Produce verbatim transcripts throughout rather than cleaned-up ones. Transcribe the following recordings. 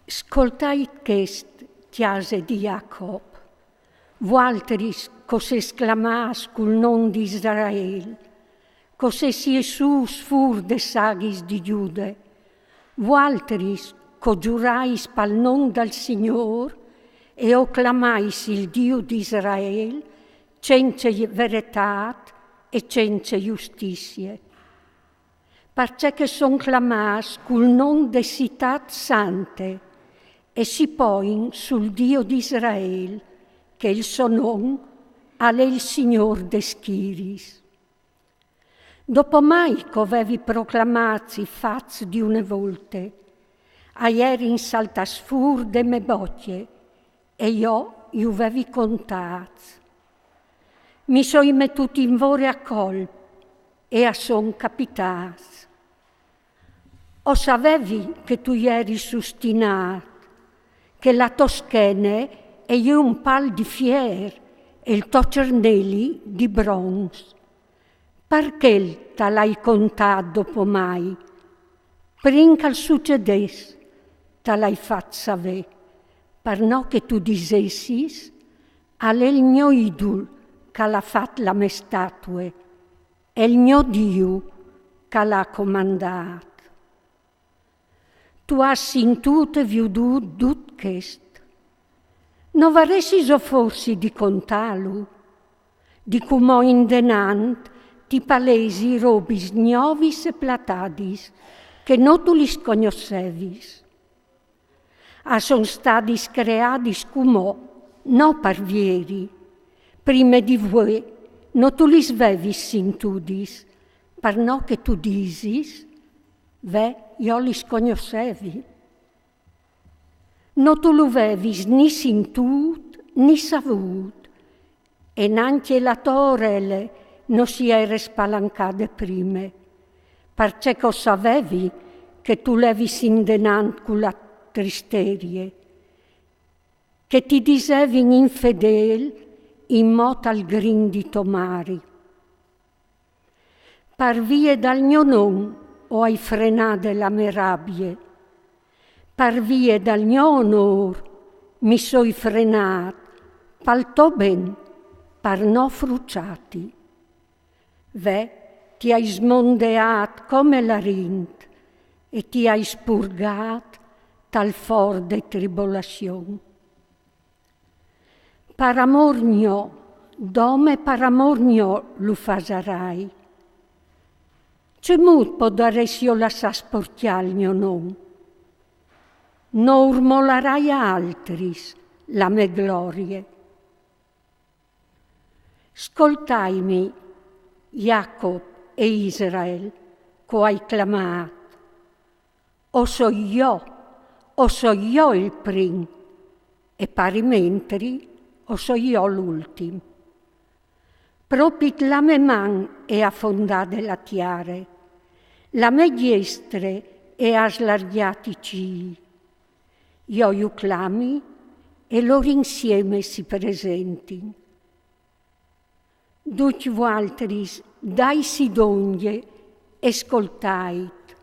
Scoltait chest, cjase di Jacob, vualtris ch'o sês clamâts cul non di Israel, ch'o sês jessûts fûr des aghis di Gjude, vualtris ch'o zurais pal non dal Signôr e o clamais il Diu di Israel cence veretât e cence justizie. Parcè che a son clamâts cul non de citât sante, e si poin sul Diu di Israel, che il so non al è il Signôr des schiriis. Dopomai ch'o vevi proclamâts i fats di une volte, a jerin saltâts fûr de mê bocje, e jo ju vevi contâts. Mi soi metût in vore a colp e a son capitâts. O savevi che tu jeris ustinât, che la tô schene e je un pal di fier e il to cerneli di bronç. Par chel tal ai contât dopomai. Prin ch'al sucedès, tal ai fat savê, par no che tu disessis: al è il gno idul ch'al à fat la mê statue, e il gno Diu ch'al à comandât. Tu âs sintût e viodût dut chest. No varessiso forsit di contâlu? Di cumò indenant ti palesi robis gnovis e platadis, che no tu lis cognossevis. A son stadis creadis cumò, no par vieri. Prime di vuê no tu lis vevis sintudis, par no che tu disis: ve, jo lis cognossevi. No tu lu vevis ni sintût ni savût, e nancje la tô orele no si jere spalancade prime, parcè ch'o savevi che tu levis indenant cu la tristerie, che ti disevin infedêl inmò tal grin di tô mari. Par vie dal gno non o ai frenade la mê rabie. Par vie dal gno onôr mi soi frenât, pal to ben, par no fruçâti. Ve, ti ai smondeât come l'arint e ti ai spurgât tal for de tribolazion. Par amôr gno, dome par amôr gno lu fasarai. Cemût podarès jo lassâ sporcjâ il gno non? No ur molarai a altris la mê glorie. Scoltaimi, Jacob e Israel, ch'o ai clamât. O soi jo, o soi jo il prin, e parimentri o soi jo l'ultim. Propit la mê man e à fondade la tiare, la mê diestre e à slargjât i cîi. Jo ju clami e lôr insieme si presentin. Ducj vualtris daitsi dongje e scoltait.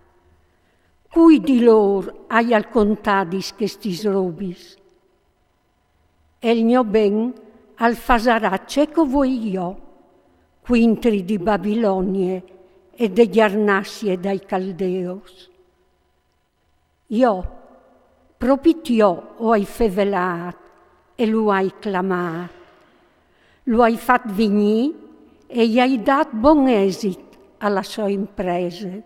Cui di lôr aial contadis chestis robis? E il gno ben al fasarà ce ch'o vuei jo, cuintri di Babilonie e de gjarnassie dai Caldeos. Jo, propit jo o ai fevelât e lu ai clamât. Lu ai fat vignî e i ai dât bon esit a la sô imprese.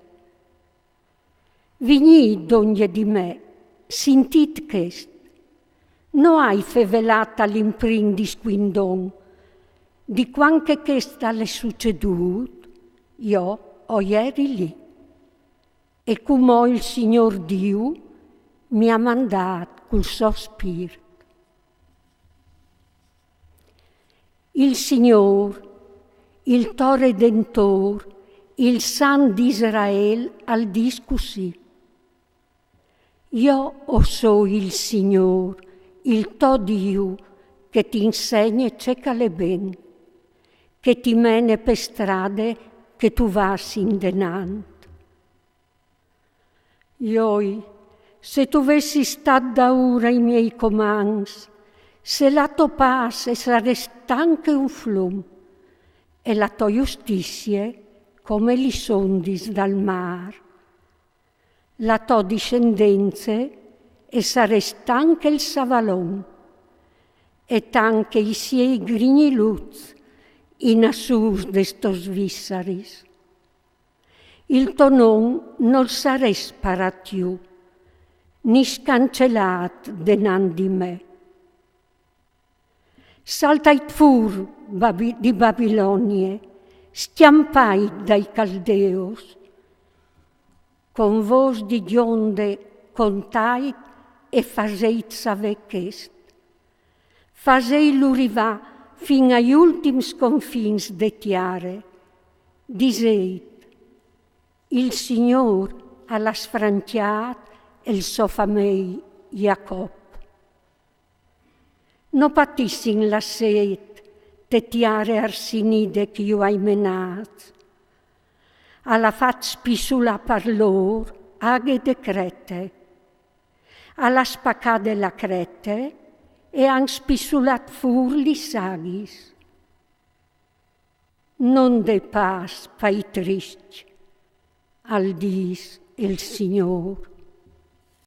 Vignît dongje di me, sintît chest. No ai fevelât tal imprin di scuindon, di cuant che chest al è sucedût, jo o jeri li. E cumò il Signôr Diu mi à mandât cul so Spirt. Il Signôr, il to Redentôr, il Sant di Israel, al dîs cussì: Jo o soi il Signôr, il to Diu, che ti insegne ce ch'al è ben, che ti mene pe strade che tu vâs indenant. Joi, Se tu vessis stat daûr ai miei comants, se la to pace e sarès tant che un flum, e la to justície come lis ondis dal mâr. La to discendence e sarès tant che il savalon, e tant che i siei grigniluts inassûrs des tos vissaris. Il to non nol sarès sparât jù, ni scancelât denant di me. Saltait fûr Babi-, di Babilonie, scjampait dai Caldeos, con vôs di gjonde contait e faseit savê chest. Faseilu rivâ fin ai ultims confins de tiare. Diseit: il Signôr al à sfrancjât il so famei Jacop. No patissin la sêt te tiare arsinide che jo ai menâts. Al à fat spissulâ par lôr aghe de crete. Al à spacade la crete e a àn spissulât fûr lis aghis. No 'nd è pas pai triscj, al dîs il Signôr.